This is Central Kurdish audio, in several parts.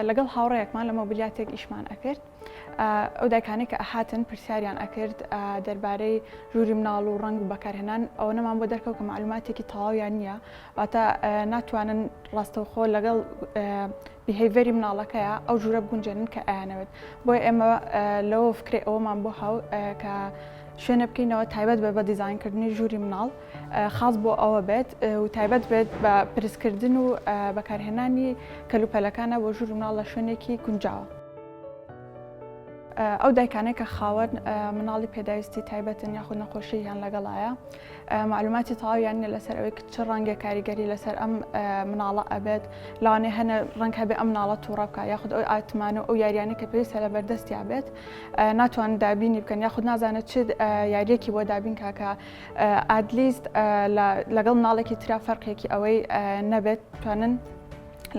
لەگەڵ هاوڕێیەکمان لە مۆبیلیاتێک ئیشمان ئەکرد. ئەو دایکانەی کە ئەهاتن پرسیاریان ئەکرد دەربارەی ژووری مناڵ و ڕەنگ و بەکارهێنان ئەوەنەمان بۆ دەرکەوت کە مەعلوماتێکی تەواویان نییە واتە ناتوانن ڕاستەوخۆ لەگەڵ behavior ی مناڵەکەیە ئەو ژوورە بگونجێنن کە ئەیانەوێت بۆیە ئێمە لەوە فکرەی ئەوەمان بۆ هاو کە شوێنە بکەینەوە تایبەت بە بە دیزاینکردنی ژووری مناڵ خاص بۆ ئەوە بێت و تایبەت بێت بە پرسکردن و بەکارهێنانی کەلوپەلەکانە بۆ ژووری مناڵ لە شوێنێکی گونجاوە. ئەو دایکانەی کە خاوەن مناڵی پێداویستی تایبەتن یاخود نەخۆشییان لەگەڵایە معلوماتی تەواویان نیە لەسەر ئەوەی چ ڕەنگێک کاریگەری لەسەر ئەم مناڵە ئەبێت لەوانەیە هەنە ڕەنگ هەبێ ئەم مناڵە تووڕە بکە یاخود ئەو ئایتمان و ئەو یاریانە کە پێویستە لە بەردەستیا بێت ناتوان دابینی بکەن یاخود نازانێت چ یاریەکی بۆ دابین کا کە at least لەگەڵ مناڵێکی ترا فەرقێکی ئەوەی نەبێت توانن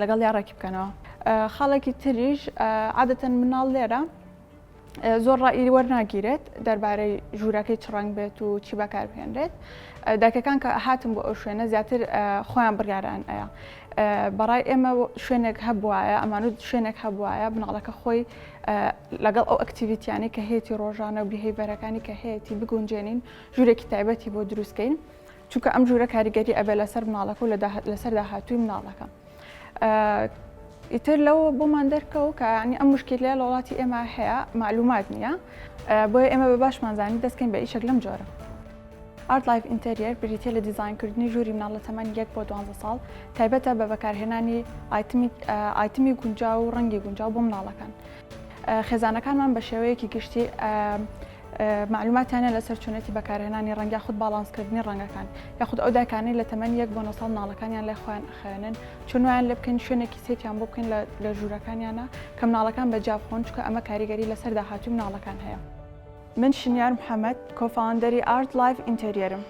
لەگەڵ یا ڕێکی بکەنەوە. خاڵێکی تریش عادەتەن مناڵ لێرە زۆر ڕایی وەرناگیرێت دەربارەی ژوورەکەی چ ڕەنگ بێت و چی بەکاربهێنرێت دایکەکان کە هاتن بۆ ئەو شوێنە زیاتر خۆیان بڕیاران ئەیە بەڕای ئێمە شوێنێک هەبواە ئەمانوت شوێنێک هەبواە مناڵەکە خۆی لەگەڵ ئەو activity یانەی کە هەیەی ڕۆژانە و behavior ەکانی کە هەیەی بگونجێنین ژوورێکی تایبەتی بۆ دروستکەین چونکە ئەم ژوورە کاریگەری ئەبێ لەسەر مناڵەکە و لەسەر داهاتووی مناڵەکە. ئیتر لەوە بۆمان دەرکەوت کە ینی ئەم مشکلەیە لە وڵاتی ئێمە هەیە معلومات نییە بۆیە ئێمە بە باشمان زانی دەستکەین بە ئیشێک لەم جۆرە. ئارت لایف ئینتەریەر بریتیە لە دیزاینکردنی ژووری مناڵ لە تەمەن یەک بۆ دوانزە ساڵ تایبەتە بە بەکارهێنانی ئایتمی گونجاو و ڕەنگی گونجاو بۆ مناڵەکان. خێزانەکانمان بە شێوەیەکی گشتی مەعلوماتیان نیە لەسەر چۆنێتی بەکارهێنانی ڕەنگ یاخود باڵانسکردنی ڕەنگەکان یاخود ئەو دایکانەی لە تەمەنی یەک بۆ نۆ ساڵ مناڵەکانیان لای خۆیان ئەخەوێنن چۆن وایان لێ بکەین شوێنێکی safe یان بۆ بکەین لە ژوورەکانیانە کە مناڵەکان بە جیا بخۆن چونکە ئەمە کاریگەری لەسەر داهاتووی مناڵەکان هەیە. من شنیار محەمەد، co-founder ی ئارت لایف ئینتێریەرم.